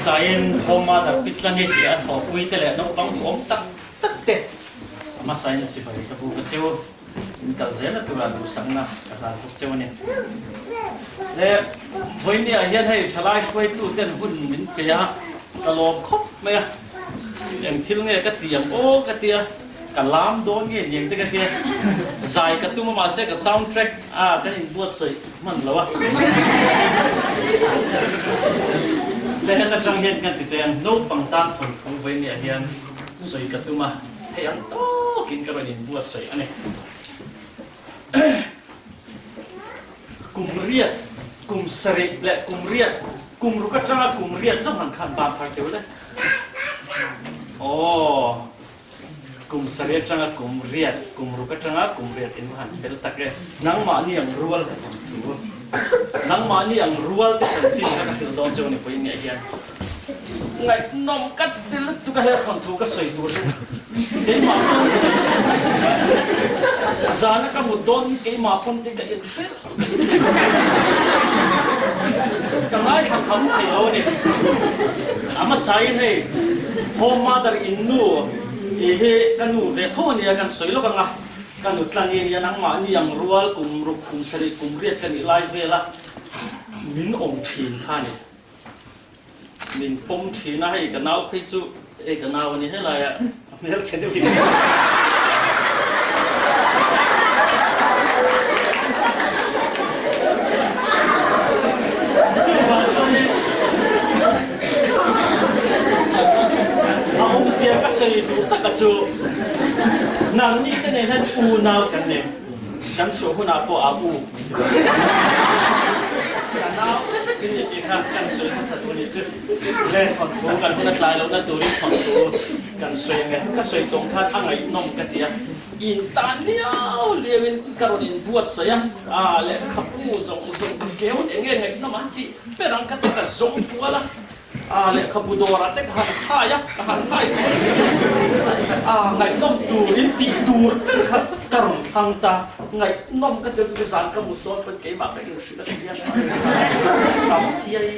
hmasain Home Mother Pi Tlani leh a thawhpui te leh naupang duhawm tak tak te a hmasain a chibai ka bu ka cheu. In kal zelna tura duhsakna ka hlan bawk cheu a ni. Le vawinia hian hei thalai hruaitu ten hun min pe a, ka lawm khawp mai a. Eng thil nge ka ti ang aw ka tia, ka lam dawn nge niang te ka tia. Zai ka tum a mahse ka sound track a kan inbuatsaih hman lo a. Le heta tang hian kan ti teh ang, naupang tan thawnthu vawinia hian sawi ka tum a. Thei ang tawkin ka rawn inbuatsaih a ni. Kum riat, kum sarih leh kum riat, kum ruk atanga kum riat zawng han khan ban phar teuh le. Aw, kum sarih atanga kum riat, kum ruk atanga kum riat in va han fel tak e. Nangmahni ang rual ka tham thu. Nangmahni ang rual te chanchin kha ka hrilh dawn cheu ni pawhin nge hian. Ngaihnawm ka ti lutuk a he thawnthu ka sawi tur hi keimah pawn zana ka mut dawn keimah pawn te ka inhrilh ka inhrilh ka ngaithla kham thei lo a ni. A hmasain hei home mother in nu tih hi ka nu ve tho a nia kan sawi lawk ang a, ka nu tlang i nia nangmahni ang rual kum ruk kum sarih kum riat ka nih lai vela min awm thin kha a ni. Min pawm thin a, hei ka nau phei chu hei ka nau a ni helai a, a hmelchhe deuh in chuvang chuanin a awmzia ka sawi duh taka chu nangni te nen hian unau kan nei. Kan chhuah hunah pawh a u min ti dawn. Ka nau te vek in ni tih kha kan sawi hmasa tur nih chu. Le thawnthu kan hun a tlai lohna turin thawnthu kan sawi ang e. Ka sawi tawng khan a ngaihnawm ka ti a. In tan liau liau in ka rawn inbuatsaih a, a lehkhabu zawng zawng ka keu eng nge ngaihnawm an tih ber ang ka ti ka zawng kual a. A lehkhabu dawrah te ka han hai a, ka han hai a, ngaihnawm turin tih tur ber kha ka rawn thlang ta, ngaihnawm ka tel chu zan ka mut dawn pawn keimah ka inhrilh a hria tam hiai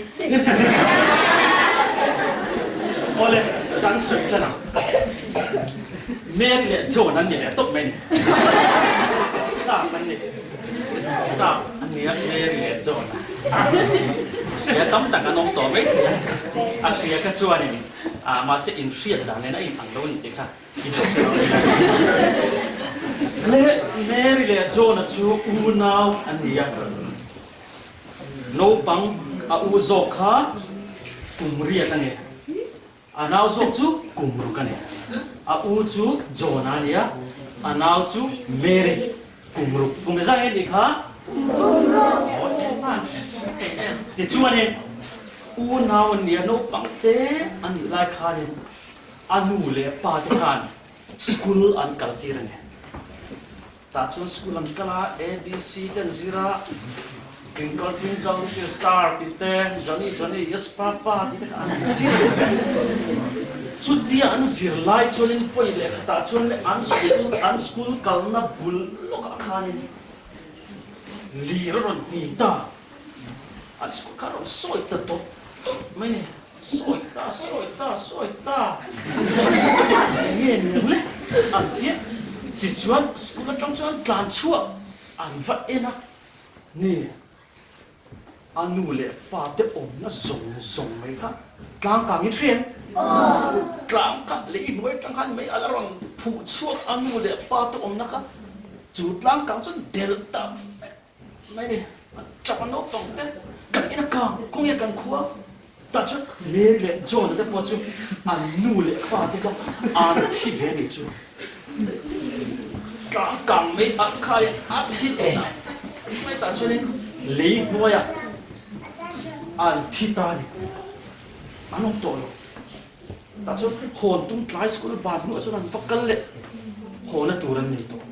Awle, kan sawi tan ang. Mary leh John an ni leh tawp mai ni. Sap an ni. Sap a nia Mary leh John a hria tam tak an awm tawh mai thei a, a hria kha chuanin ah mahse inhriat dan nen a inang lo a ni tih kha in lo hre lo a ni. Le Mary leh John a chu unau an ni a, naupang a u zawk kha kum riat a ni. A nau zawk chu kum ruk a ni. A u chu John a ni a, a nau chu Mary kum ruk. Kum ezah nge tih kha? Kum ruk. Aw em a, hei em. Tichuanin u nau an ni a, naupang te an nih lai khanin a nu leh pa te khan school an kal tir a ni. Tah chuan school an kal a, ABC te an zir a, Twinkle twinkle little star tih te, Johnny Johnny yes papa tih te kha an zir a ni. Chutia an zir lai chuanin vawi leh khatah chuan leh an school an school kalna bul lawkah khanin lir a rawn hni ta, an school kha a rawn sawi ta dawt dawt mai a ni. Sawi ta, sawi ta, sawi ta, eng nge niang le? An ti a. Tichuan school atang chuan an tlan chhuak, an va en a, ni, a nu leh pa te awmna zawng zawng mai kha tlang kangin hria em? Tlang kha lei hnuai atang khan mei a la rawn phuh chhuak a nu leh pa te awmna kha chu tlang kang chuan delh ta vek. Mai ni, an tap a naupang te kan in a kang, kawng kan khua tah chuan Mary leh John te pawh chu an nu leh pa te kha an thi ve nih chu. Tlang kang mai a khai a chhilh ta mai tah chuanin lei hnuaiah an thi ta a ni, an awm tawh lo. Tah chuan hawn tum tlai school ban hnuah chuan an va kal leh hawna tur an nei tawh.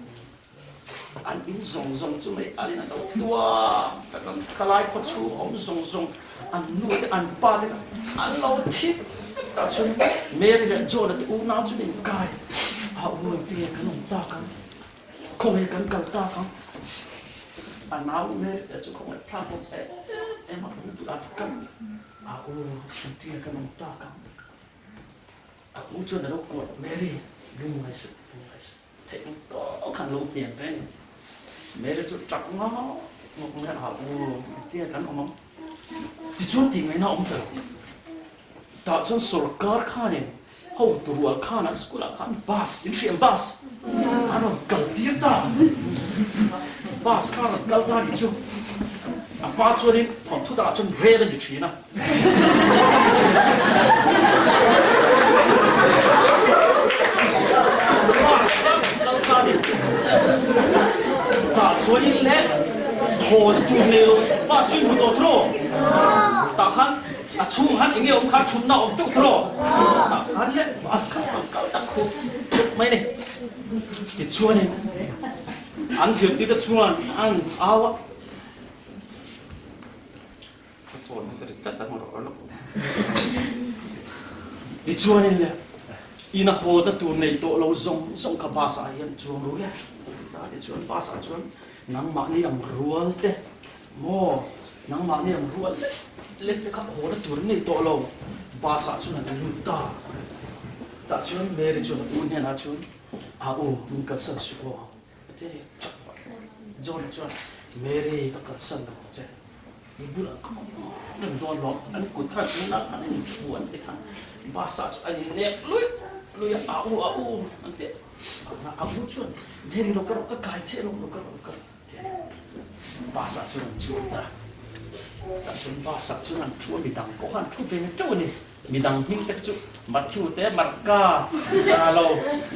An in zawng zawng chu mei alin an lo tuam vek ang, khalai khaw chhung awm zawng zawng an nu te an pa te kha an lo thi vek tah chuan Mary leh John-a te unau chu an inkai a, u engtinge kan awm tak ang, khawnge kan kal tak ang, a nau Mary te chu khawngaih thlak awm em em a, an bulah va kal a. u engtin kan awm tak ang? A u chuan a lo kuah Mary, lungngai suh, lungngai suh, theih ang tawk khan lo hniam ve a ni. Mary chu tap ngawk ngawk mai a, a u engtin kan awm ang? Tichuan tih ngaihna a awm ta lo. Tah chuan sorkar khanin hotu rual khan an school ah khan bus, in hriam bus an rawn kal tir ta. Bus kha a rawn kal ta nih chu a hma chuanin thawnthu dangah chuan rel a ni thin a. Bus kha a rawn kal ta a ni. Tah chuanin le thawn tur nei lo bus chu in hmu tawh tawh. Tah khan A chhung han enge awm kha thutna awm teuh tawh tah khan leh bus kha an kal tak khup khup mai a ni. Tichuanin an zirtirte chuan an au a, ka phone hi ka ri tlat a hmu rawh lawk. Tichuanin le ina hawna tur nei tawh lo zawng zawng kha bus ah hian chuang ru le ta tichuan bus ah chuan nangmahni ang rual te Maw, nangmah nih ang rual lek lek te kha haw na tur an nei tawh lo. Bus ah chuan an lut ta. Tah chuan Mary chuan a u hnenah chuan, A u, min kalsan suh aw, a ti a ni. John chuan, Mary, ka kalsan lo ang che. I bulah ka awm reng dawn lo. An kut khan tunah khan an infu an ti khan bus ah chuan an innek luih luih a, A u, a u, an ti a. A u chuan, Mary, lo ka rawh, ka kai che lo, lo ka rawh, lo ka rawh. Bus ah chuan an chuang ta. Tah chuan bus ah chuan an thu a, midang pawh kha an thu ve teuh a ni. Midang hming te chu Matthew te, Marka, lo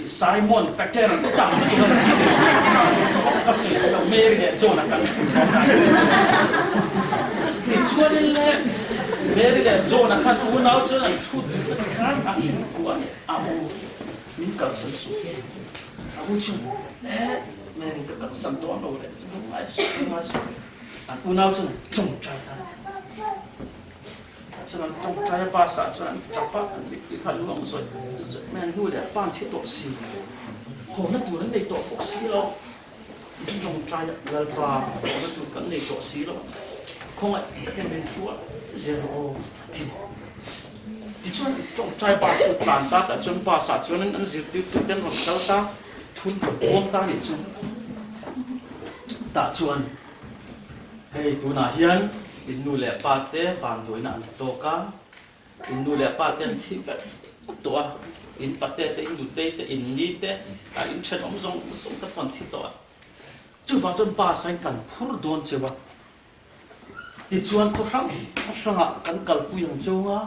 Simon, Peter te tam lutuk a ni. Ka sawi theih loh Mary leh John a kan thu hlawm ta. Tichuanin le Mary leh John a khan unau chuan an thu duh a ti khan a inkuah a ni. A u min kalsan suh. A u chuan eh Mary ka kalsan dawn lo leh chu ngai suh ngai suh an unau chuan an tawngtai ta a chuan an tawngtai a bus ah chuan an tap a an mittui kha an luang zawih zawih mai an nu leh a pa an thi tawh si hawna tur an nei tawh bawk si lo an tawngtai a Lalpa hawna tur kan nei tawh si lo khawngaih takin min hruai zel rawh aw a ti. Tichuan tawngtai bus chu tlan ta tah chuan bus ah chuan an zirtirtu te an rawn kal ta, thun rawn awm ta anih chu. Tah chuan hei tunah hian in nu leh pa te vanduaina an tawk a, in nu leh pa te an thi vek tawh a, in pate te, in nutei te, in ni te, a in thenawm zawng zawng te pawh an thi tawh a. Chuvang chuan bus ah hian kan phur dawn cheu a. Tichuan khaw hrang hrangah kan kalpui ang cheu a,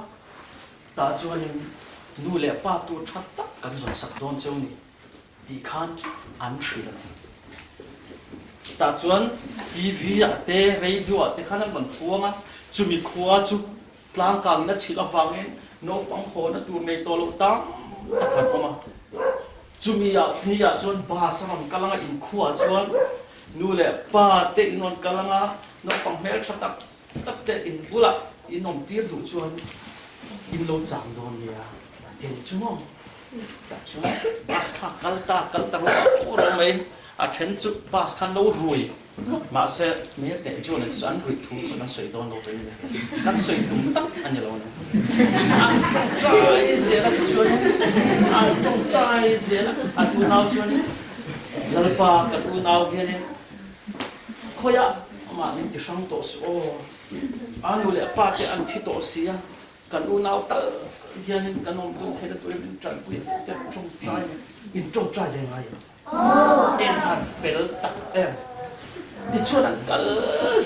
tah chuanin nu leh pa tur tha tak kan zawn sak dawn cheu ni tih khan an hrilh a ni. Tah chuan TV ah te radio ah te khan an rawn phuang a, chumi khua chu tlangkangin a chhilh avangin naupang hawna tur nei tawh loh tam tak an awm a. Chumi ah ni ah chuan bus a rawn kal ang a, inkhuaah chuan Nu leh pa te in rawn kal anga naupang hmeltha tak tak te in bulah in awm tir duh chuan in lo chang dawn nia a ti a ni chu maw? Tah chuan bus kha kal ta kal ta ruah ruah mai a then chu bus khan lo rui mahse hmel teh chuan an chu an ruih thu chu kan sawi dawn lo ve ni kan sawi tum tak a ni lo ni an tawngtai zel a tichuan an tawngtai zel a an unau chuan Lalpa kan unau hianin khawiah amah min ti hrang tawh suh aw, a nu leh a pa te an thi tawh si a, kan unau tal hianin kan awm dun theihna turin min tanpui ang che tia tawngtai in tawngtai ve ngai em? Eng khan fel tak em? Tichuan an kal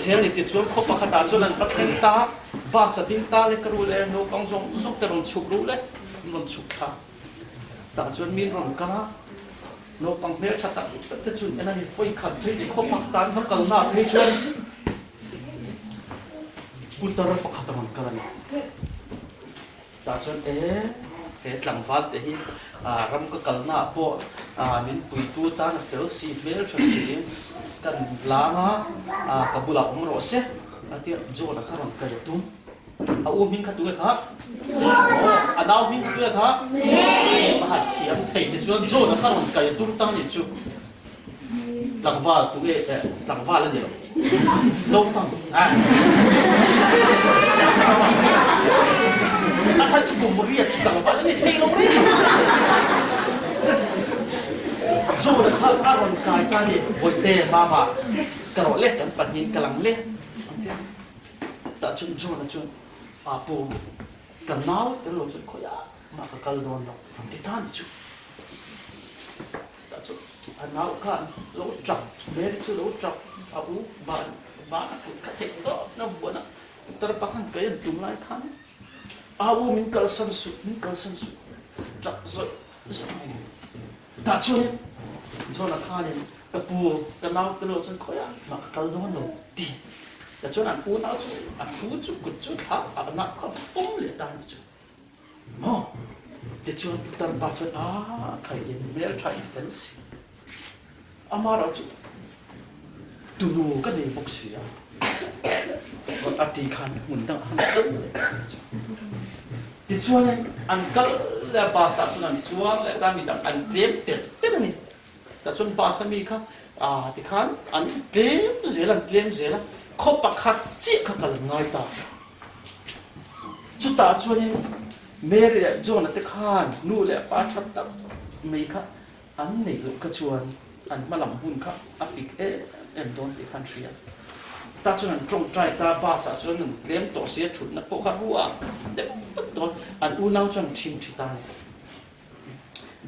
zel a ni, tichuan khaw pakhatah chuan an va thleng ta, bus a ding ta le ka ru le naupang zawng zawng te rawn chhuk ru le an rawn chhuk thla. Tah chuan min rawn kal a, naupang hmeltha tak tak te chu en a ni. Vawi khat phei chu khaw pak tan va kalna ah phei chuan putar pakhat a rawn kal a ni. Tah chuan e he tlangval te hi ram ka kalna ah pawh min puitu tan a fel si hmeltha si kan lang a ka bulah awm rawh se a tia John-a kha rawn kal a tum. A u hming kha tunge kha? A nau hming kha tunge kha? A han thiam thei te chuan John a kha rawn kai a tum tang nih chu. Tlangval tunge eh tlangval a ni lo. Naupang. Bawihte, Mama, ka rawh le, kan pahnihin ka lang le, an ti a. Tah chuan John-a chuan, Apu, ka nau tel lo chuan khawiah mah ka kal dawn lo, an ti ta a ni chu. Tah chuan a nau khan lo tap, Mary chu lo tap, a u ban ban a kut kha theih tawpna vuan a, putar pa khan kei an tum lai khan a u min kalsan suh, min kalsan suh, tap zawih zawih mai a ni. Tah chuanin John-a khanin ka pu, ka nau te lo chuan khawiah mah ka kal dawn lo ti. Tah chuan an unau chu a thu chu kut chu thla a nau kha fawm leh ta a ni chu. Maw? Tichuan putar pa chuan a khai in hmel tha in fel si. Amah erawh chu tunu ka nei bawk si a, a ti khan hmun dangah khan kal leh ta a ni chu. Tichuanin an kal leh a bus ah chuan an chuang leh ta midang an tlem telh telh a ni. Tah chuan bus a mi kha tikhan an tlem zel an tlem zel a, khaw pakhat chiah kha kal an ngai ta. Chutah chuanin Mary leh John-a te khan nu leh pa tha tak mai kha An neih loh kha chuan an hma lam hun kha a pik em em dawn tih kha an hria. Tah chuan an tawngtai ta, bus ah chuan an tlem tawh sia thutna pawh kha ruah deuh vek dawn. An unau chuan an ṭhing ṭhi ta a ni.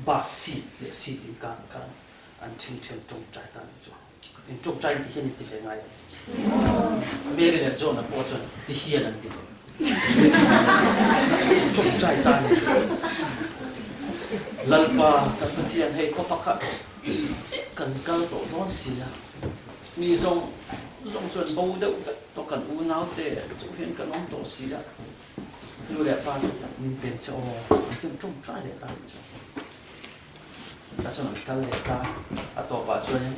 Bus seat leh seat inkar khan an ṭhing ṭhi an tawngtai ta a ni chuan. In tawngtai ti hian in ti ve ngai em? Mary leh John-a pawh chuan ti hian an ti ve. Tawngtai ta ni. Lalpa kan Pathian hei khaw pakhat chiah kan kal tawh dawn si a, mi zawng zawng chuan bo deuh vek tawh kan unaute chu hian kan awm tawh si a, nu leh pa chu tak min pen che aw an ti tawngtai leh ta ni chu. Tah chuan an kal leh ta, a tawpah chuanin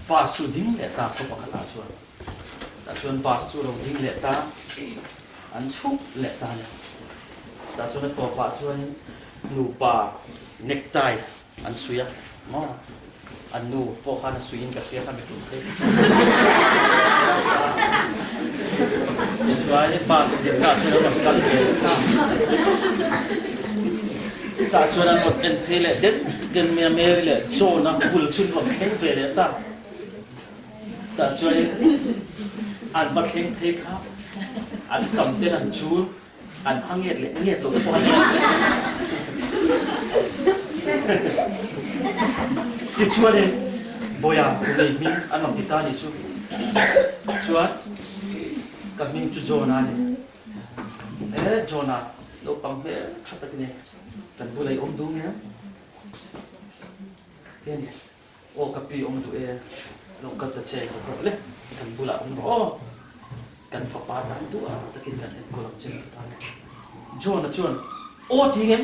bus chu ding leh ta khaw pakhatah chuan. Tah chuan bus chu lo ding leh ta, an chhuk leh ta a ni. Tah chuan a tawpah chuanin nupa necktie an suih a, maw? An nu pawh khan a suihin ka hria kha mi tum phei. Tichuan bus dinna ah chuan an rawn kal ve leh ta. Tah chuan an rawn en phei leh den den mai a, Mary leh John-a bul chu an rawn thleng ve leh ta. Tah chuan an va thleng phei kha an sam ten an chul. An hma nget leh nget lo te pawh a ni. Tichuanin Bawiha lei hming an rawn ti ta a ni chu. Chuan ka hming chu John-a a ni. E John-a, naupang hmel tha tak i ni. Kan bula i awm duh nge? Ti a ni. Aw ka pi awm duh e, lo kal ta che lo rawh le, kan bulah awm rawh aw, kan fapa tan duh a takin kan enkawl ang che ti ta le. John-a chuan aw ti ngem?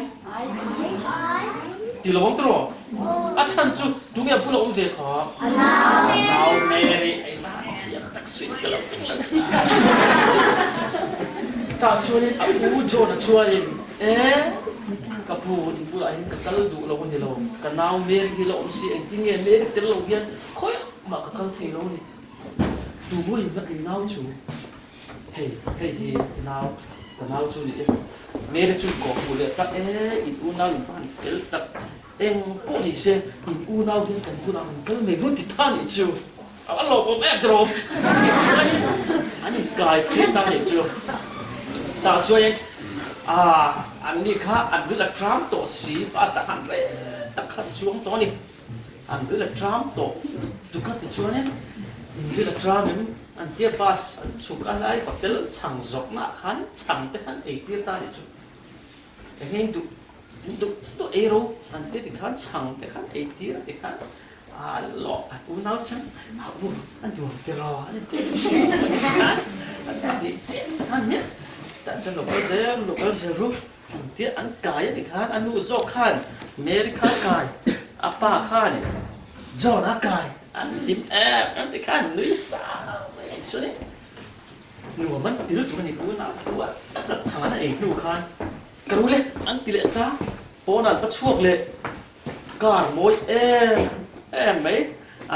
Ti lo ang tawh A chhan chu tunge a bula awm ve kha? A nau Mary ai la thiam tak suih ka lo tum lo che. Tah chuanin a u John-a chuanin e, Ka pu, in bulah hian ka kal duh lo a ni lo. Ka nau Mary hi la awm si, engtin nge Mary tel lo hian khawiah mah ka kal thei lo a ni. Tu maw in la in nau chu? Hei, hei hi i nau, ka nau chu ni e. Mary chu kawh hmuh leh tak e, in unau in va han fel tak. Eng pawh ni se, in unau hian kan bulah rawn kal mai dawn ti ta nih chu. A va lawmawm em tiraw? Tichuanin an inkai phei ta nih chu. Tah chuanin ah anni kha an ril a tram tawh si, bus ah khan rei tak khan chuang tawh a ni. An ril a tram tawh tuk a tichuanin in ril a tram em an tia bus an chhuk a lai hotel chhang zawknaah khan chhang te khan ei tir ta nih chu. Eng eng duh duh duh ei ro an tia tikhan chhang te khan ei tir a tikhan a lawh a unau chuan a u a nuam tiraw an inti tikhan an pahnih chiah tikhan nia tah chuan lo kal zel lo kal zel ru an tia an kai a tikhan a nu zawk khan Mary kha kai a pa khan John a kai an hlim em em tikhan nui sang mai ang chuan in Nuam an ti lutuk a ni tuna thu a tak tak chhang an ei hnu khan ka ru le an ti leh ta pawn an va chhuak leh car mawi em em mai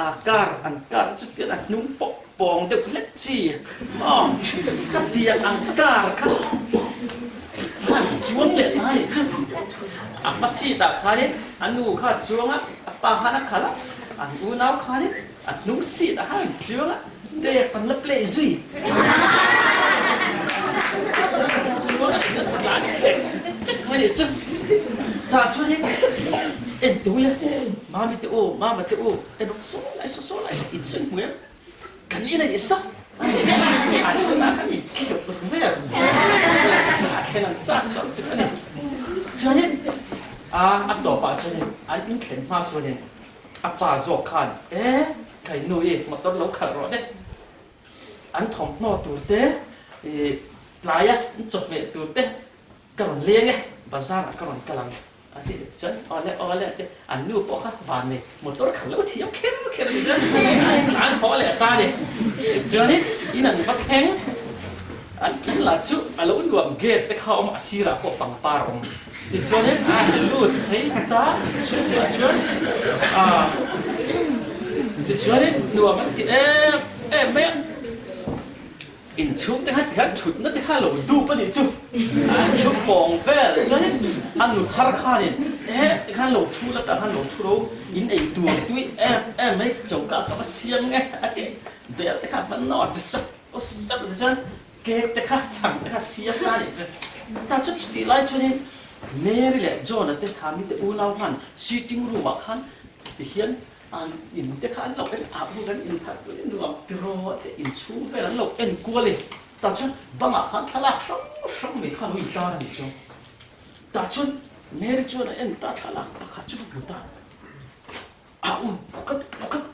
a car an car te chu tian a hnung pawh pawng deuh hlek chi maw ka tiang ang car kha an chuang leh ta a nih chu a hma seat ah khanin a nu kha a chuang a a pa khan a khalh a an unau khanin. A hnung seat ah khan chuang a, tape an la play zui. Chuang a in an tlan chek chek mai nih chu. Tah chuanin en tui a, Mami te u, Mama te u, en rawh saw lai saw saw lai saw in sawi hmu em? Kan in a ni saw. An tunah khan in kheuh vel zah thlen an chak lo tuk a ni. Chuanin a tawpah chuanin an in thlen hma chuanin A pa zawk khan, E, kai nu i motor lo khalh rawh le. An thawmhnaw tur te, i tlaia an chawhmeh tur te ka rawn leng e, bazar ah ka rawn kal ang a ti chuan, Aw le, aw le a ti. An nu pawh kha van nei motor khalh lo thiam kher kher a ni chuan an haw leh ta a ni. Chuanin in an va thleng, an in lah chu a lo nuam gate te kha a awm a, a sirah pawh pangpar a awm. Tichuanin a lut phei ta chhungah chuan tichuanin nuam an ti em em mai a, inchhung te kha tikhan thutna te kha a lo dup a nih chu, an thu pawng vel chuanin a nu thar khanin e tikhan lo thu la tah khan lo thu ro in ei tur tui em em mai choka ka va siam nge a ti bel te kha a va nawt ri sap sap tichuan Cake te kha chhang te kha siam ta anih chu. Tah chuan chutih lai chuanin Mary leh John-a te Thami te unau khan sitting room ah khan tihian an in te kha an lo en ah buk an in that pui nuam tiraw te inchhung vel an lo en kual e. Tah chuan bangah khan thlalak hrang hrang mai kha lo intar anih chu. Tah chuan Mary chuan a en ta thlalak pakhat chu va hmu ta. A u pakhat pakhat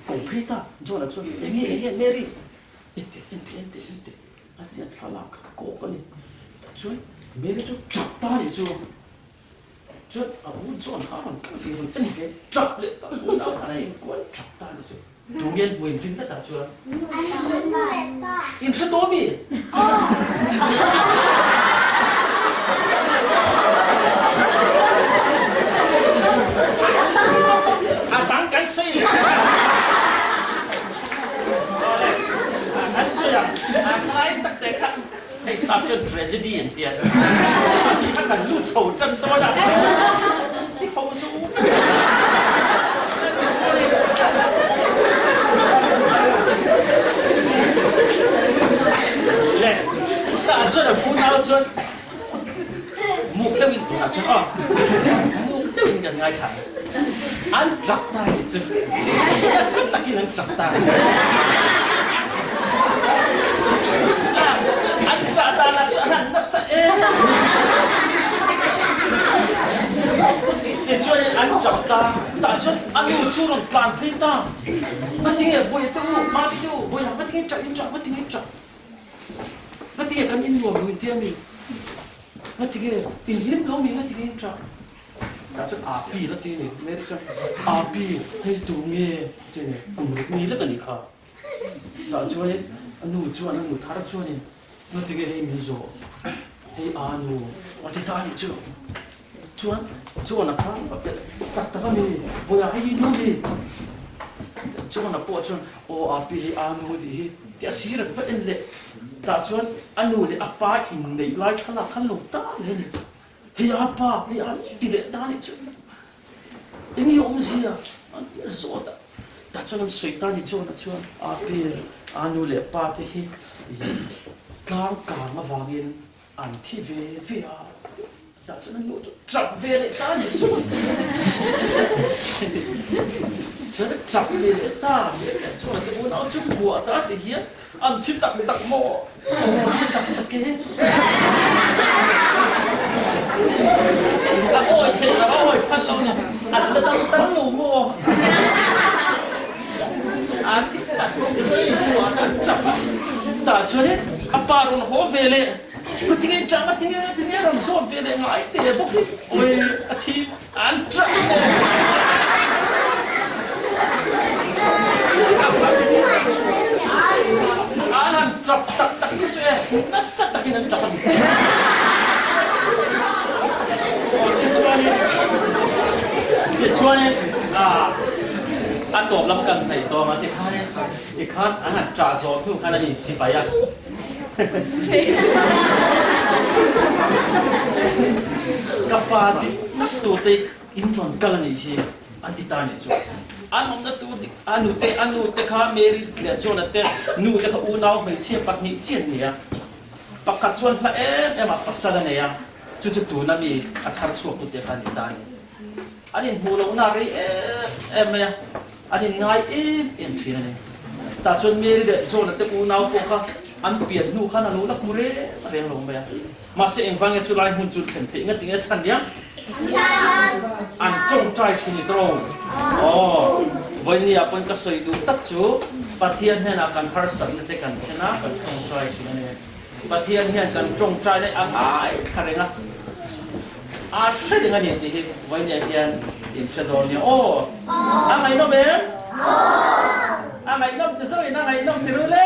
ko phei ta John-a chuan enge enge Mary Ente ente ente ente a tia thlalak kha kawk a ni. Chuan Mary chu tap ta a nih chu. Chuan a u John kha a rawn kal ve rawn en ve tap leh ta unau khan a inkual tap ta a nih chu. Tunge an hmu inrin tlat ah chuan. In hre tawh mi? A dang kan sawi leh. An sawi ang, a thlai tak te kha hei sap chuan tragedy an tia, a tih kha kan lut chho tan dawn a, ti ho chu u vek le tah chuan a unau chuan muk deuhin tunah chuan aw muk deuhin kan ngaithla ang. An ṭap ta hi chu nasa takin an ṭap ta. An ṭah danah chu a han nasa em. Tichuan an ṭap ta, tah chuan a nu chu rawn tlan phei ta. Ngatinge Bawiha te u, Mami te u, Bawiha ngatinge ṭah in ṭah, ngatinge ṭah. Ngatinge kan innuam lo intia mi? Ngatinge inhlim lo mi ngatinge in ṭah? Tah chuan Api la ti a ni. Mary chuan, Api, hei tu nge? A ti a ni. Kum ruk mi lek a nih kha. Tah chuanin a nu chuan, a nu thar chuanin, Ngati nge hei min zawh? Hei a nu a ti ta a nih chu. Chuan John-a kha tak tak a ni, Bawiha hei hi nu ni. John-a pawh chuan, Aw Api, hei a nu tih hi ti a sir an va en leh. Tah chuan a nu leh a pa inneih lai thlalak khan lo ta leh a ni. Hei a pa, hei a ti leh ta nih chu eng nge awmzia an ti a zawt a, tah chuan an sawi ta ni chuan a chuan a pi a nu leh pa te hi tlang kang avangin an thi ve ve a, tah chuan an nu chu tap ve leh ta nih chu chuan tap ve leh ta chuan te unau chu kuah ta ti hian An thi tak tak maw? Aw, thi tak tak e. A awi thei lo, a awi phal lo ni. An la dam tal lo maw? An thi tak chuan in hmuh ah an tap a. Tah chuanin a pa rawn haw ve leh, Ngatinge in tah, ngatinge, ngatinge rawn zawt ve leh ngai teh bawk hi. Awi, a thi an tap maw? An han tap tak tak te chu e, nasa takin an tap a ni. Tichuanin, tichuanin a tawp lam kan hnaih tawng a, tikhanin, tikhan an han tah zawh hnu khan an inchibai a. Ka fa dik tak tur te in rawn kal a nih hi an ti ta nih chu. An awmna tur dik a nute a nute kha Mary leh John-a te nute kha unau hmeichhia pahnih chiah an ni a. Pakhat chuan hla em em ah pasal a nei a, chu chu tuna mi a chhar chhuak tute kha a ni ta a ni. An inhmuh lohna a rei em em mai a, an inngai em em thin a ni. Tah chuan Mary leh John-a te unau pawh kha an pian hnu khan a lo la hmu reng reng lo mai a. Mahse engvang nge chulai hmun chu thlen theih nga tinge chhan nia? An tawngtai thin i tawng. Aw, vawinia pawn ka sawi duh tak chu Pathian hnenah kan harsatna te kan thlen a, kan tawngtai thin a ni. Pathian hian kan tawngtai lai a ngaithla reng a, a hre reng a ni tih hi vawinia hian in hre dawn nia. Aw, a ngaihnawm em? A ngaihnawm ti zawhin a ngaihnawm ti rul e.